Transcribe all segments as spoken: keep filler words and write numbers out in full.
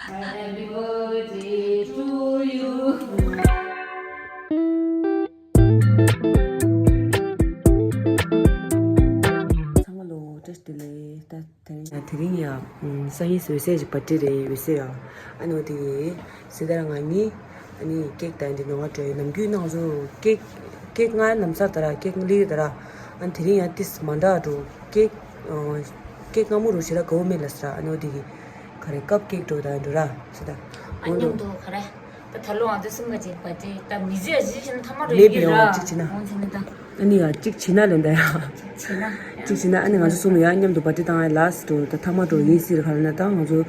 Happy birthday to you. ཚང་མ་ལོ་བཀྲ་ཤིས་བདེ་ལེགས། ད་དེ་རིང་ཡ། དེ་རིང་ཡ། སང་ཉིན་སོ་སོའི་པར་ཏི་རེད་འོད་ཟེར་ཡ། ཨ་ནི་འོ་དེ་གི་སི་ཏར་ང་གཉིས། ཨ་ནི་ཀེག་དང་འདི་ནོར་བ་སྤྲད་ཡོད། ནམ་རྒྱུན་ནང་ཚོ་ཀེག་ཀེག་ང་ལམ་སང་ད་ར་ཀེག་ལི་ད་ར། ཨ་ནི་དེ་རིང་ཡ་ཏིས་མ་འདྲ་འགྲོ། ཀེག་ཀེག་སྔ་མོ་རུ་ཞེ་དྲག་དགའ་བོ་མེད་ལ་ཟེར། ཨ་ནི་འོ་དེ་གི་ག་རེ་ཀབ་ཀེག་འགྲོ་དང་འགྲོ་ར་ཟེར་ད། ཨ་འོ་འདུག་མཉམ་དུ་ག་རེ། ད་ད་ལོ་ང་ཚོ་སེམས་ཁ་ཅིག་པར་ཏི་ད་མི་ཚེ་ཨ་ཅི་བྱས་ན་ཐ་མ་རེད་མེད་ཀྱི་པའི་ར། འོ་གཅིག་བྱས་ན། འོང་ཚེ་ནི་ད། ཨ་ནི་ཡ་གཅིག་བྱས་ན་ལན་ད་ཡ། བྱས་ན། གཅིག་བྱས་ན་ཨ་ནི་ང་ཚོ་གསུམ་ཡང་མཉམ་དུ་པར་ཏི་བཏང་ཡ་ལ་སི་ཊི་ད་ཐ་མ་འགྲོ་ཡིན་སྲིད་ར། ག་རེ་ན་ད་ང་ཚོ་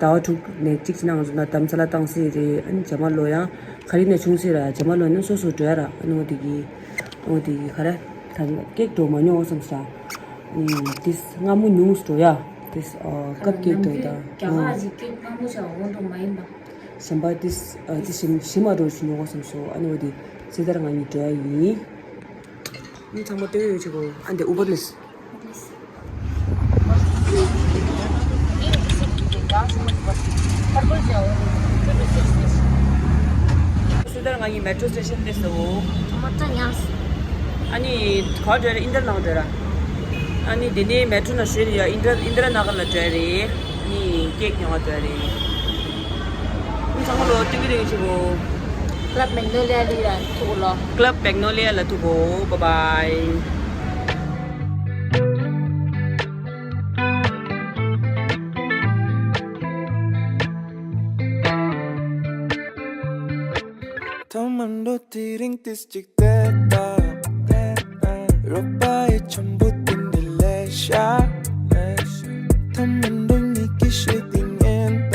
ཟླ་བ་དྲུག་ནས་གཅིག་བྱས་ན་ང་ཚོ་ན་དྷ་རམ་ས་ལ་བཏང་སྲིད་རེད། ཨ་ནི་རྗེས་མ་ལོ་ཡང་ག་རེ་ནས་བྱུང་སྲིད་ར། རྗེས་མ་ལོ་ནི་སོ་སོ་འགྲོ་ཡ་ར། ཨ་ནི་འོ་དེ་གི་འོ་དེ་གི་ག་རེ་ད་ཀེག་འགྲོ་མ་མྱོང་བསམ་ས། ཨ་ནི་ཏིས་སྔ་མོ་ཉུང་སུ་འགྲོ་ཡ། ཏིས་ཨ་ཀབ་ཀེག་འགྲོ་ད། རྒྱ་གར་གྱི་ཀེག་སྔ་མོ་ཆགས་འོང་དུ་མ་ཡིན་པ། གཞན་པ་ཏིས་ཨ་ཏིས་ཞིམ་ཞིམ་མ་འགྲོ་ཞུ་མྱོང་བསམ་སོ། ཨ་ནི་འོ་དེ་སི་ཏར་ང་གཉིས་འགྲོ་ཡ་ཡིན། ནི་ཚང་མ་ལྟོས་ཡོད་ཅིག་གོ། ཨ་འདི་ཨུ་བར་ལིས། སི་ཏར་ང་གཉིས་མེ་ཊོ་སི་ཊེ་ཤན་ལ་སླེབས་སོང་། མ་ཏྲ་ཉམས། ཨ་ནི་ག་བར་འགྲོ་རེད། ཨིན་དྲ་ནང་འགྲོ་ར། ཨ་ནི་དེ་ནས་མེ་ཊོ་ནང་ཞོན་ཡ་ཨིན་དྲ་ཨིན་དྲ་ན་གར་ལ་འགྲོ་རེད། ཨ་ནི་ཀེག་ཉོ་བ་འགྲོ་རེད། ཨ་ཚང་མ་ལོ་ཏིང་གི་རིང་ཆུ་གོ། Club Magnolia ལ་ཐུག་ལོ། Club Magnolia ལ་ཐུག་གོ། Bye bye. ཐ་མ་འགྲོ་དེ་རིང་ཏིས་གཅིག་བལྟས་ད། རོགས་པ་ཡི་འཆམ་པོ་དེ་འདྲ་ལས་ཤ། ཐ་མ་འགྲོ་གཉིས་ཀྱི་ཤེས་དེ་ཉན་ད།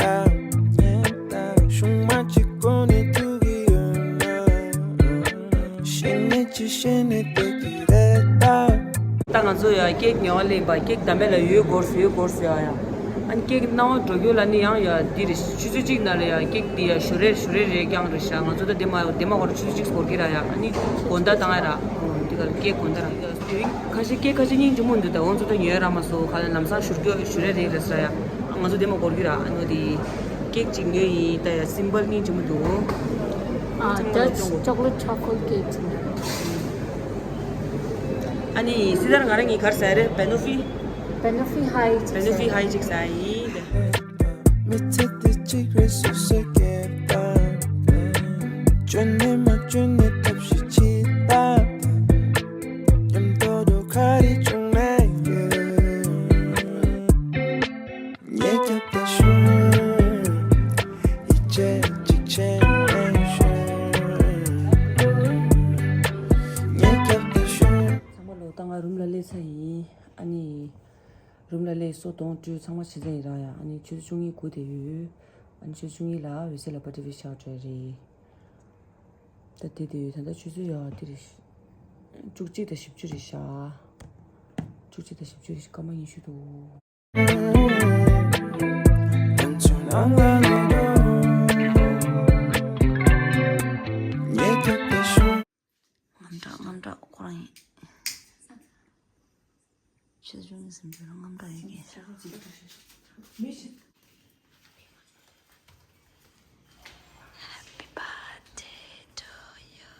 ཤུང་མ་གཅིག་གོ་ནས་ཐུག་གི་ཡོད་ན། ཤེས་ནས་ཅི་ཤེས་ནས་བསྡད་ཀྱི་རེད་ད། ད་ང་ཚོ་ཡ་ཀེག་ཉོ་བ་སླེབས་པ། ཀེག་ད་མེད་ལ་ཡོད་སྐོར་སུ་ཡོད་སྐོར་སུ་ཡ་ཡ། ཨ་ནི་ཀེག་སྣང་བ་འགྲོ་རྒྱུ་ལ་ནི་ཡང་ཡ་འདི་རེད། ཆུ་ཚོད་གཅིག་ནང་ལ་ཡ་ཀེག་འདི་ཡ་ཞུ་རེ་ཞུ་རེ་རེ་རྐྱང་རེད་ཤག་ང་ཚོ་ད་དེ་མ་དེ་མ་གོ་ར་ཆུ་ཚོད་གཅིག་འགོར་གི་ར་ཡ། ཨ་ནི་དགོང་དག་བཏང་ཡ་ར། འོ་འདི་ག་ལ་ཀེག་དགོང་དག་ར། ཡ་ཡིན་ཁ་ཤས་ཀེག་ཁ་ཤས་སྙིང་རྗེ་མོ་འདུག་ད་འོ་ཚོ་ད་ཉོས་ར་མ་སོ་ག་ལ་ལམ་སང་ཞུ་རྒྱུ་ཞུ་རེ་རེ་རེད་ས་ཡ། ང་ཚོ་དེ་མ་གོ་གི་ར། ཨ་ནི་འོ་དེ་ཀེག་གཅིག་ཉོས་ཡིན། ད་ཡ་སིམ་པལ་སྙིང་རྗེ་མོ་འདུག་ཨ་Dutch chocolate truffle cake. ཨ་ནི་སི་ཏར་ང་རང་གཉིས་གར་ཟ་རེད། པེ་ནོ་ཕི། པེ་ནོ་ཕི་ཧའི་ཅིག་པེ་ནོ་ཕི་ཧའི་ཅིག་ཟ་ཡིན། མི་ཚེ་འདི་གཅིག་རེད་སུ་ཟེར་མཁན་དང་། བཅོས་ནས་མ་བཅོས་ནས་ཐབས་ཤེས་བྱེད་དང་། མཉམ་དུ་འགྲོ་ག་རེ་བྱུང་ན་ཡོད། ངས་རྒྱབ་ཏུ་ཞོན། ཡིད་ཆེས་གཅིག་བྱས་ནས་ཞོན། ངས་རྒྱབ་ཏུ་ཞོན། ཚང་མ་ལོ་ད་ང་རུམ་ལ་སླེབས་ཚར་ཡིན། ཨ་ནི་རུམ་ལ་སླེབས་སོ་གདོང་བཀྲུས་ཚང་མ་བྱས་ཚར་ཡིན་ར་ཡ། ཨ་ནི་ཆུ་ཚོད་བཅུ་གཉིས་སྒུག་བསྡད་ཡོད། ཨ་ནི་ཆུ་ཚོད་བཅུ་གཉིས་ལ་འོད་ཟེར་ལ་པར་ཏི་ཕི་ཤག་འགྲོ་རེད། ད་དེ་དེ་ཡོད། ད་ལྟ་ཆུ་ཚོད་ཡ་དེ་རེད། བཅུ་གཅིག་དང་བཞི་བཅུ་རེད་ཤག་བཅུ་གཅིག་དང་བཞི་བཅུ་རེད་ཤག་སྐར་མ་ཉི་ཤུ་འདུག་རྔམ་དྲག་རྔམ་དྲག་ཁོ་རང་ཡིན། ཆེ་ཆུང་གི་སེམས་ཁྲལ་རྔམ་དྲག་ཡོད་ཀྱི། Happy birthday to you.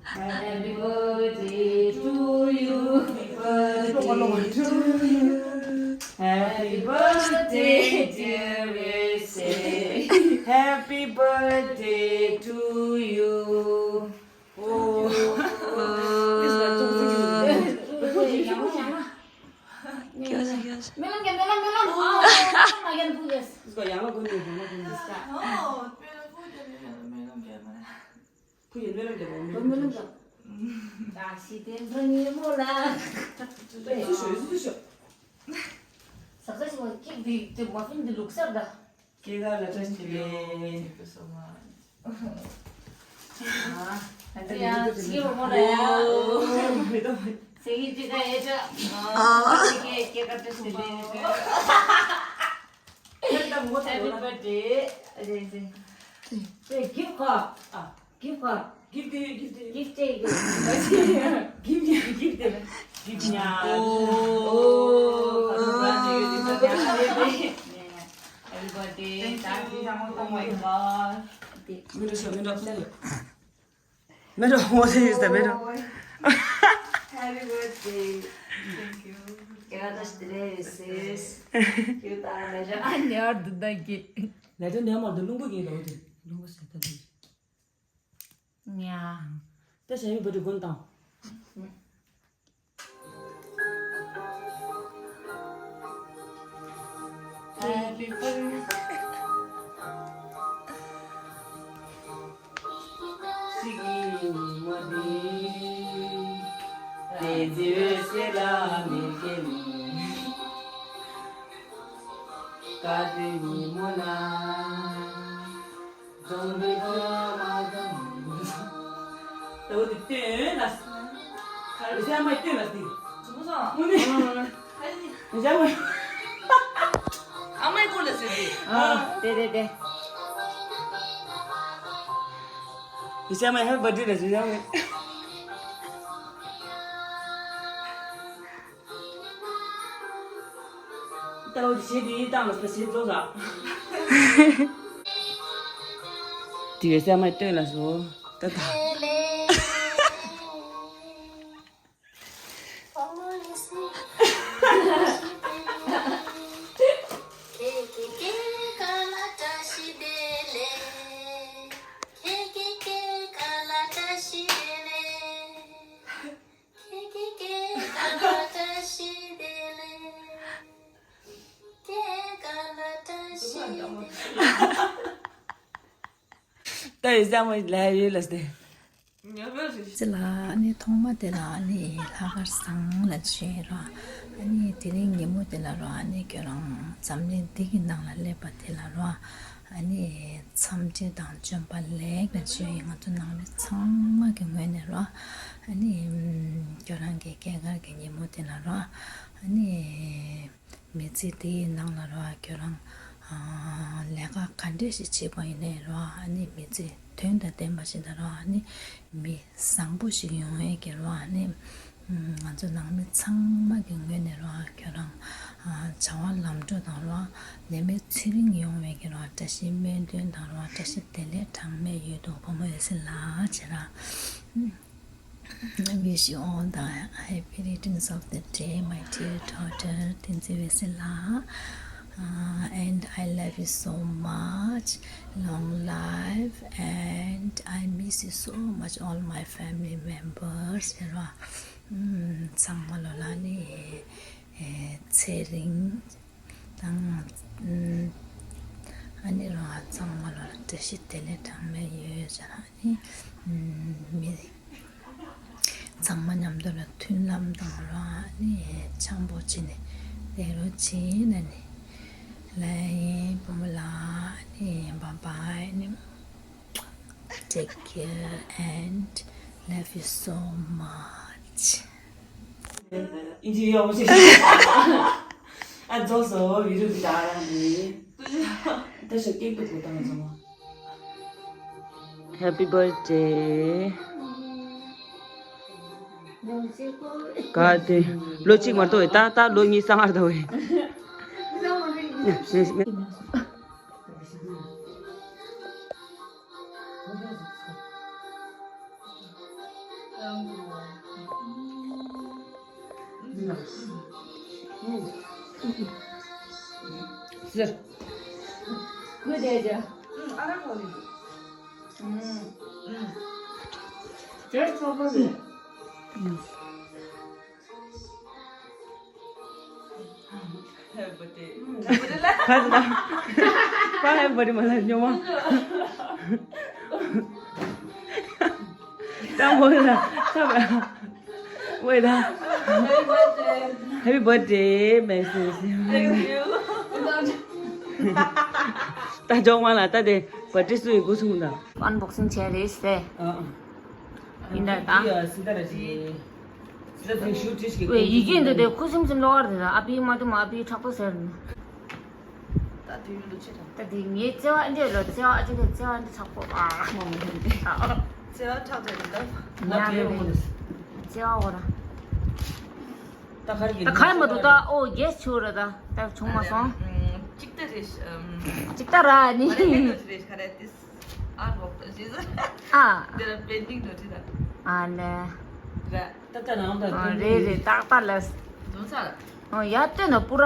Happy birthday to you. Happy birthday to you. Happy birthday, dear Ese. Happy birthday to you. Oh. This is my tongue. སྐྱོ་སོང་། སྐྱོ་སོང་། སྨོན་ལམ་རྒྱབ། སྨོན་ལམ། སྨོན་ལམ། ཨ། སྨོན་ལམ་རྒྱབ་ཐུག་ཡོད། ཨོ། སྨོན་ལམ་རྒྱབ། སྨོན་ལམ་རྒྱབ། ཨ། ཞི་བདེ་འགྲོ་ཉིན་མོ་ལ། སུ་ཞུ། སུ་ཞུ། ཟག་ཟག་ཞིག་མ་ཀིག་འདི་འདི་མ་ཕིན་འདི་ལུག་སར་ད། སྐྱེས་སྐར་ལ་བཀྲ་ཤིས་བདེ་ལེགས། Thank you so much. ཨ། ཡ། ཅི་མོ་ར་ཡ། ཨོ། མི་དོ། སེང་གེ་ཅི་ག་ཡེ་ཅི། ཨ། སྐྱེས་སྐར་བཀྲ་ཤིས་བདེ་ལེགས། Happy birthday. ཨ་ཟེ་ཟེ། ཟེ་gift card. ཨ། Gift card. Gift དེ། gift དེ། Gift དེ། Gift དེ། Gift དེ། Gift ཉ། ཨོ། ཨོ། Oh my god. མི་འགྲོ་ཤོག་མི་འགྲོ་ཤོག་མི་འགྲོ། What is the matter? Happy birthday. Thank you. Gracias, sis. Cute, ah, leisure. ཨ་ཉར་དུ་ད་གི། ལས་དོན་ལས་མར་དུ་རླུང་པོ་གི་ལོ་དུ་རླུང་པོ་ཟེར་ད་དུ། ཉ། ད་ཞ་ཡི་བུ་དུ་དགོན་དང་། Happy birthday. ཨ་མའི་སྐོར་ལ་ཟེར་ཏེ། ཨ། དེ་དེ་དེ། ཡི་ཤ་མ་ཧེ་བར་ཌེ་ལ་ཟེར་ཡ་མེད། ད་འོ་དེ་བྱེད་དེ་ཡིན་བཏང་ལ་ད་བྱེད་རྫོགས་ལ། དེ་བས་སེམས་མ་སྟོན་ལ་སོ། ད་ད། ད་ཡི་ཟ་མ་ལ་ཡོད་ལ་སྟེ། ཙི་ལ་ཨ་ནི་ཐོག་མ་དེ་ལ་ཨ་ནི་ལྷག་དཀར་བཟང་ལ་བྱས་རོ། ཨ་ནི་དེ་རིང་ཉིན་མོ་དེ་ལ་རོ། ཨ་ནི་ཁྱོད་རང་འཛམ་གླིང་འདི་གི་ནང་ལ་སླེབས་པ་དེ་ལ་རོ། ཨ་ནི་འཚམས་འདྲི་དང་བྱོན་པ་ལེགས་ལ་བྱས་ཡིན། ང་ཚོ་ནང་མི་ཚང་མ་གི་ངོས་ནས་རོ། ཨ་ནི་ཁྱོད་རང་གི་སྐྱེས་སྐར་གྱི་ཉིན་མོ་དེ་ལ་རོ། ཨ་ནི། མི་ཚེ་འདིའི་ནང་ལ་རོ། ཁྱོད་རང་ཨ་ལས་ཀ་ག་འདྲས་ཤིག་བྱེད་པ་ཡིན་ནའི་རོ། ཨ་ནི་མི་ཚེ་དོན་དང་ལྡན་པ་ཞིག་དང་རོ། ཨ་ནི་མི་བཟང་པོ་ཞིག་ཡོང་ཡས་ཀྱི་རོ། ཨ་ནི་ང་ཚོ་ནང་མི་ཚང་མ་གི་ངོས་ནས་རོ། ཁྱོད་རང་ཨ་བྱ་བ་ལམ་འགྲོ་དང་རོ། ནད་མེད་ཚེ་རིང་ཡོང་བའི་གི་རོ། བཀྲ་ཤིས་སྨོན་འདུན་དང་རོ། བཀྲ་ཤིས་བདེ་ལེགས་གྲངས་མེད་ཡོད་དོ་བུ་མོ་ཡོད་སྲིད་ལ་བྱེད་ར། I wish you all the happy returns of the day, my dear daughter, Tenzin Vesela. Uh, and I love you so much. Long life, and I miss you so much, all my family members. ཚང་མ་ལོ་ལ་ནི་ཚེ་རིང་དང་། ཨ་ནི་རང་ཚང་མ་ལ་བཀྲ་ཤིས་བདེ་ལེགས་གྲངས་མེད་ཡོད་ཟེར། ཨ་ནི་མི་ཚང་མ་མཉམ་དུ་ལ་མཐུན་ལམ་དང་རང་ཨ་ནི་འཆམ་པོ་བྱས་ནས་བསྡད་རོགས་བྱེད་ན་ནི་ལ་ཡིན། བུ་མོ་ལ་ཨ་ནི་bye bye ནི། Take care and love you so much. ཨིན་ཇི་ཡོང་ཞིག་ཨ་རྫོགས་སོ། བི་རུ་གི་ད་རང་གི་ད་ཞོ་ཀེག་ཏུ་གོ་དང་རྫོགས། Happy birthday. ག་དེ་ལོ་གཅིག་མ་གཏོགས་ད་ད་ལོ་གཉིས་སྔར་ད་བས། ཁ་ཟ་ད། ཁ་ཧེ་བ་ཌེ་མ་ལ་ཉོ་མ། ད་མོ་ལ་ཁ་བ། ཝེ་ད། Happy birthday message. Thank you. ད་ཇོག་མ་ལ་ད་དེ་བར་ཌེ་སུ་ཡི་གུ་སུང་ད། Unboxing བྱས་རེད་ཟེར། ཨ་ཨ། ཡིན་ད་ད། ཡ་སི་ད་ར་ཅི། སི་ད་ཞུ་ཏྲིས་ཀྱི། ཝེ་ཡི་གེ་འདི་དེ་ཁུ་སིམ་སིམ་ལོག་རེད། ཨ་པི་མ་དུ་མ་པི་ཁྲག་པོ་ཟེར། ད་དུས་ཡུན་དུ་ཆེ་དང་། ད་དེ་ངའི་བརྩེ་བ་འདི་ལོ་བརྩེ་བ་ཨ་ཅེ་གི་བརྩེ་བ་འདི་ཁྲག་པོ་ཨ། མ་མ་ཧེ་འདི། བརྩེ་བ་ཁྲག་ཅེ་གི་ད། ང་དེ་ཡོང་མོ་འདི། བརྩེ་བ་འོ་ར། ད་གར་གི་ད་གར་མ་འདུག་ད་ཨོ་རྒྱས་ཆུ་ར་ད་ད་བྱུང་མ་སོང་། གཅིག་ལྟ་རེད། ཨམ། གཅིག་ལྟ་ར་ནི། མ་རེད་ནོ་རེད། ག་རེ་དེ། ཨར་ཝོག་ཞེས། ཨ། འདི་ལ་པེན་ཊིང་ནོ་ཊི་ད། ཨ་ལེ། ར། ད་ལྟ་ནང་དུ་ཨ་རེད་རེད། ཏག་ཏག་ལ། འཛོམས་ས་ལ། ཨོ་ཡར་སྟོན་ན་པུ་ར།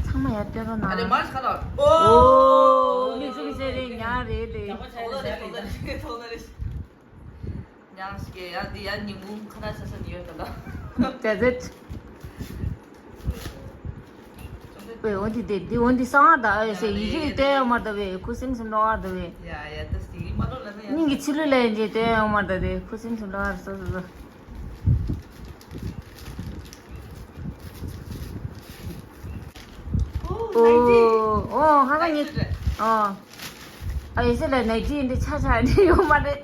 ཚང་མ་ཡར་སྟོན་རོགས་གནང་། ཨ་རེ་མར་ཁ་ལ། ཨོ། ཨོ་ལི་ཤུ་གི་སེ་རེ་ཉ་རེད་དེ། ཐོག་ལ་རེད། ཐོག་ལ་རེད། ཐོག་ལ་རེད། ཡང་ཞིག་ཡ་འདི་ཡ་ཉིན་གུང་ཁ་ན་ས་ས་ནི་ཡོད་ད་ལ། That's it. བེ་འོ་འདི་དེ་འདི་འོ་འདི་སང་ད་ཨེ་ཡ་ཡི་གེ་ལྟོས་ཡོང་མ་ད་བེ་ཁུ་སིམ་སིམ་ལོག་ཨར་ད་བེ། ཡ་ཡ་ད་སི་མ་ལོ་ལ་ན་ཡ། སྙིང་གི་ཚི་ལུ་ལ་ཡིན་ཅེ་ལྟོས་ཡོང་མ་ད་དེ་ཁུ་སིམ་སིམ་ལོག་ཨར་སོ་སོ་སོ། ཨོ། ཨོ་ཧ་ག་ཉི། ཨོ། ཨ་ཡེ་སེ་ལ་ནའི་ཊི་འདི་ཆ་ཆ་འདི་ཡོད་མ་རེད།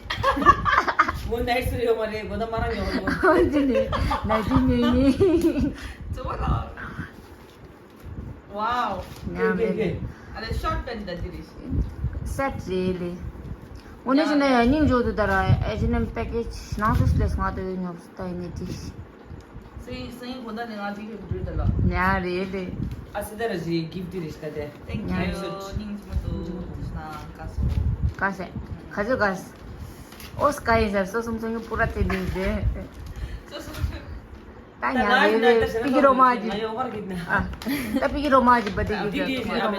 མོ་ནའི་སི་ཡོད་མ་རེད། གོ་ད་མ་རང་ཡོད་མོ། ཨོ་འདི་ནི་ནའི་ཊི་ཉོས་ནི། ཙོ་བ་ལ། ཝའོ། ཉམས་རེད་ལེ། ཨ་ལེ་ཤོར་པེན་ད་འདི་རེད། སེཊ་རེད་ལེ། འོ་ནས་ཤི་ན་ཡ་སྙིང་རྗེ་འདུག་ད་ར་ཨེ་ཇི་ནམ་པེ་ཀེ་ཇི་ནང་སུ་སླེ་སྔ་དེ་ཉོབ་སུ་ད་ཡིན་ནི་དེ། སེང་སེང་གོ་ད་ནི་ང་ཅིག་གི་འགྲོས་ད་ལ། ཉ་རེད་ལེ། ཨ་སི་ད་ར་ཇི་གིབ་ཏི་རེ་ཤི་ད་དེ། Thank you. སྙིང་རྗེ་མོ་འདུག་ན་ཀ་སོ། ཀ་སེ། ཁ་ཟུ་ཀ་སེ། ཨོ་སི་ཀ་ཡིན་ཟེར་སོ་སོམ་སོང་གི་པུ་ར་ཏེ་འདི་ཟེར། སོ་སོ། ད་ཉ་རེད་རེད། པི་ཀི་རོ་མ་ཇི། ཨ། ད་པི་ཀི་རོ་མ་ཇི་བ་ཏི་ཀི་ཇི། པི་ཀི་རོ་མ།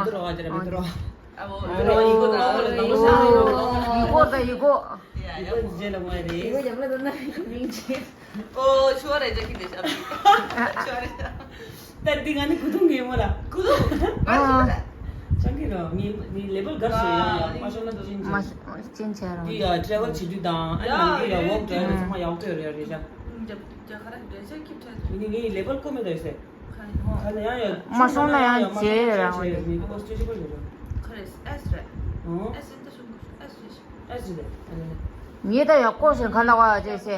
ཨ་བོ་ཡི་གོ་ད་ཡི་གོ་ད་ཡི་གོ། ཡི་གོ་ཇེ་ལ་མ་རེད། ཡི་གོ་ཇེ་ལ་ད་ན་མིང་ཇེ། ཨོ་ཆུ་བ་རེ་ཇ་ཁི་ནས་ཤ་བི། ཆུ་བ་རེ་ཇ། ད་འདི་ང་ནི་གུ་དུང་ངེ་མོ་ལ། གུ་དུང་། ཨ། ཅང་གི་རོ་ངེ་ངེ་ལེ་བལ་གར་སོ་ཡང་ཡང་མ་ཤོང་ན་ཅིན་ཆེ། མ་ཤོང་ཅིན་ཆེ་རང་། འདི་ཡ་ཊེ་རེ་ཝལ་བྱེད་དུས་དང་ཨ་ནི་འདི་ཡ་ཝོག་ཌེ་ཚང་མ་ཡག་པོ་ཡོད་རེད་རེད་ཤག་ཇ་ཇ་ཁ་ར་ཌེ་ཇ་ཁིབ་ཊེ། ངེ་ངེ་ལེ་བལ་ཀོ་མེད་དོ་ཡོད་སེ། ཁ་ལ་ཡང་ཡང་མ་ཤོང་ན་ཡང་ཇེ་རང་ངེ་ཀོ་སི་ཊེ་ཇི་ཀོ་ཡོད་རེད། ཁ་རེ་ཨེ་སི་རེད། ཨེ་སི་ཨེ་སི་ད་ཤོང་གོ་ཨེ་སི་རེད། ཨེ་སི་རེད། ངེ་ད་ཡ་ཀོ་ཤེ་ཁ་ལ་བ་ཇེ་སེ།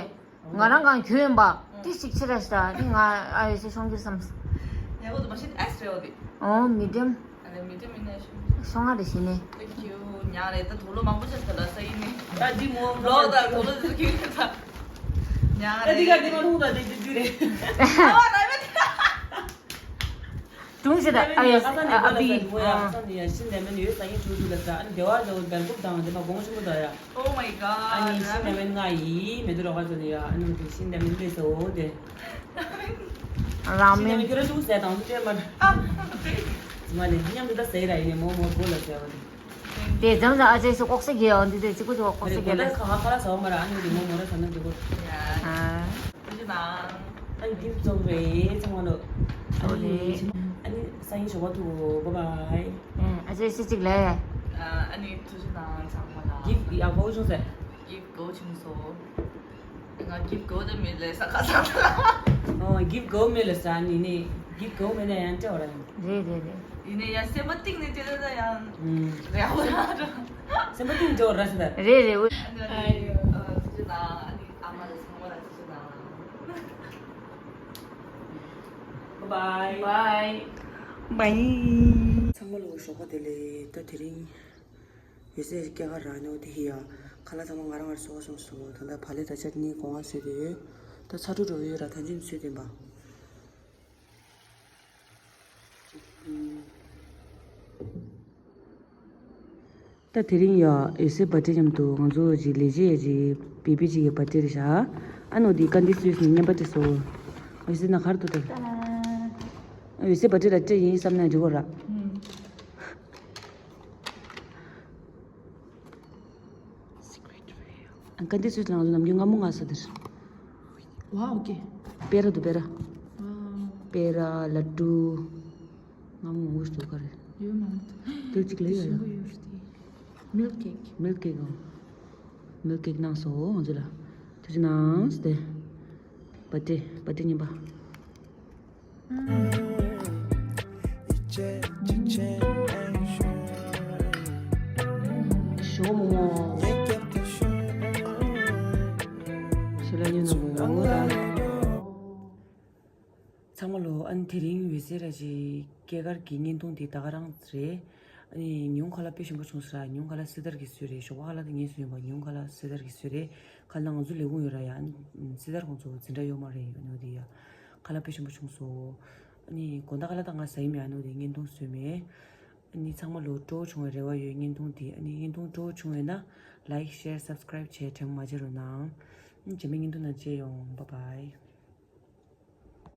ང་རང་གང་གྱོད་ཡིན་པ། ཏི་ཞིག་ཕྱི་ར་ཤ་ནི་ང་ཨ་ཡེ་སེ་ཤོང་གྱུར་བསམ། ཡག་པོ་འདུག་མ་ཤེས་ཨེ་སི་རེད་འོ་དེ། ཨོ་མི་ཌི་ཡམ། ཨ་ལེ་མི་ཌི་ཡམ་ཡིན་ན་ཤོང་། ཤོང་ང་རེ་ཤི་ནི། Thank you. ཉག་རེད་ད་དུག་ལོག་མང་པོ་ཆགས་ཐལ་ལ་ས་ཡིན་ནི། ད་འདི་མོ་ལོག་ད་དུག་ལོག་འདི་ཚོ་ཁྱེར་ད། ཉག་ད་འདི་ག་འདི་མ་རུང་ད་འདི་འདི་འདི་རེད། ཨ་བ་ད་བ་དེ། ཀྲུང་ཞི་དང་ཨ་ཡ་ཨ་ས་ནས་ཨ་ཨ་ལ་ས་ནས་ཨོ་ཡ་ཨ་ས་ནས་ཡ་ཤིན་ཏེ་མན་ཡོད་ས་ཡིན་ཞུ་ཞུ་ལ་ས་ཨ་ནི་སྡེ་བ་ལ་འོ་སྦེལ་ཀོབ་དང་འདི་མ་དགོང་ཆུ་མོ་ད་ཡ། Oh my god. ཨ་ནི་ཤིན་ཏེ་མན་ང་ཡི་མེ་ཏོ་རོ་ཁ་ཚོ་ནས་ཡ་ཨ་ནི་འོ་དེ་ཤིན་ཏེ་མན་ལས་ས་འོ་དེ། རང་ཤིན་ཏེ་མན་མིན་ཁྱོད་ར་ཅུང་ཟད་དང་ཅུ་ཅེ་མ། ཨ་ཙི་མ་ལས་མཉམ་དུ་ད་ཟེར་ར་ཡིན་ནས་མོ་མོ་སྒོ་ལ་ཟེར་བ་དེ། དེ་ཙམ་ཙམ་ཨ་ཅེ་སུ་ལྐོག་ཟ་གི་ཡོང་དུས་དེ་ཅི་གོ་ཅི་གོ་ལྐོག་ཟ་གི་ལ། ཁ་ཁ་ལ་ཟ་བ་མ་ར་ཨ་ནི་དེ་མོ་མོ་ར་ཟ་ན་དེ་གོ། ཡ། ཨ། ཐུགས་རྗེ་གནང་། ཨ་ནི་འདིར་རྫོགས་རེད་ཚང་མ་ལོ། ཨ་ནི་ཨ་ནི་སང་ཉིན་ཞོགས་པ་ཐུག་གོ། བྷའི་བྷའི། ཨ་ཅེ་སི་གཅིག་ལས། ཨ་ནི་ཐུགས་རྗེ་གནང་ཚང་མ་ལ། གིབ་ཡག་པོ་བྱུང་ཟེར། གིབ་གོ་བྱུང་སོ། ང་གིབ་གོ་དེ་མི་ལས་ས་ཁ་ས་ལ། ཨོ་གིབ་གོ་མེད་ལ་ས་ནི་ནི་གིབ་གོ་མེད་ན་ཡང་སྤྲད་བ་ར་ཡང་། རེད་རེད་རེད། ཡིན་ནའི་ཡང་སེམས་པ་གཏིང་ནས་དེ་ལ་ཡང་རེད་བ་ར། སེམས་པ་གཏིང་འགྲོ་ར་ཟེར་ད། རེད་རེད། ཨ་ནི་ཨ་ནི་ཨ་མ་ལ་ཚང་མ་ལ་ཐུགས་རྗེ་གནང་། བྷའི་བྷའི། བྷའི། ཚང་མ་ལོ་ཞོགས་པ་བདེ་ལེགས། ད་དེ་རིང་ཡོད་ཚད་སྐྱེས་སྐར་རག་ནོ་དེ་ཧི་ཡ། ཁ་ལག་ཚང་མ་ང་རང་ང་རང་གསོལ་བ་སོང་སོང་། ད་ལྟ་བག་ལེབ་དང་ཅ་ཊི་ནི་གོང་བ་བཟོས་ཏེ་ཡོད། ད་ཚ་དྲོད་འགྲོ་ཡོད་ར་ཐང་ཆེན་བཟོས་ཏེ་ཡིན་པ། ད་དེ་རིང་ཡ་འོད་ཟེར་བྷར་ཐི་ཌེ་མཉམ་དུ་ང་ཚོ་ཅིག་ལས་བྱེད་ཅིག་བེ་བི་ཅིག་གི་བྷར་ཐི་ཌེ་རེད་ཤག་ཨ་ནོ་དེ་ཀན་ཌི་སི་ནས་བརྙན་པར་སྤྲད་སོང་། འོད་ཟེར་ན་གར་འདུག་ད། འོད་ཟེར་བྷར་ཐི་ཌེ་ལ་སྤྲད་ཡིན་བསམ་ན་འགྲིག་གོ་ར། ཀན་ཌི་སི་ནང་ལ་ནམ་རྒྱུན་སྔ་མོ་ང་ས་དེར། ཝའོ་ཀེ། སྤེ་ར་འདུག་སྤེ་ར། ཝའོ། སྤེ་ར་ལ་ཏུ། སྔ་མོ་མང་པོ་ཞིག་འདུག་ག་རེ། ཡོད་མང་པོ་འདུག་དེ་གཅིག་ལ་ཡོད་ཡ། ཞིམ་པོ་ཡོད་རེད་དེ། མིལ་ཀེག་མིལ་ཀེག་ཨང་། མིལ་ཀེག་གནང་སོང་ང་ཚོ་ལ། ཐུགས་རྗེ་གནང་སྟེ། བྷར་ཐི་ཌེ་བྷར་ཐི་ཌེ་རྙིང་པ། ཞོགས་མོ་མོ། ཞོགས་ལ་ཉོ་ན་མོ་མོ་ད། ཚང་མ་ལོ། ཨ་ནི་དེ་རིང་འོད་ཟེར་ར་ཅིག་སྐྱེས་སྐར་གྱི་བརྙན་ཐུང་དེ་ད་ག་རང་རེད། ཨ་ནི་ཉུང་ཁ་ལ་དཔེ་ཞིམ་པོ་བྱུང་ཟེར། ཉུང་ཁ་ལ་སི་ཏར་གྱི་བཟོས་རེད། ཞོགས་པ་ཁ་ལ་དེ་ངས་བཟོས་ཡིན་པ། ཉུང་ཁ་ལ་སི་ཏར་གྱི་བཟོས་རེད། ཁ་ལ་ང་ཚོ་ལས་ཁུངས་ཡོད་ར་ཡ། ཨ་ནི་སི་ཏར་ཁོང་ཚོ་འཛིན་གྲྭ་ཡོད་མ་རེད། ཨ་ནི་འོ་དེ་ཡ། ཁ་ལ་དཔེ་ཞིམ་པོ་བྱུང་སོང་། ཨ་ནི་དགོང་དག་ཁ་ལ་ད་ང་ཟ་ཡི་མེད། ཨ་ནི་འོ་དེ་བརྙན་ཐུང་བཟོས་མེད། ཨ་ནི་ཚང་མ་ལོ་སྤྲོ་བོ་བྱུང་བའི་རེ་བ་ཡོད། བརྙན་ཐུང་འདི་ཨ་ནི་བརྙན་ཐུང་སྤྲོ་བོ་བྱུང་བས་ན་like, share, subscribe་བྱས་དྲན་པ་མ་བརྗེད་རོགས་གནང་། རྗེས་མའི་བརྙན་ཐུང་ནང་མཇལ་ཡོང་། Bye bye།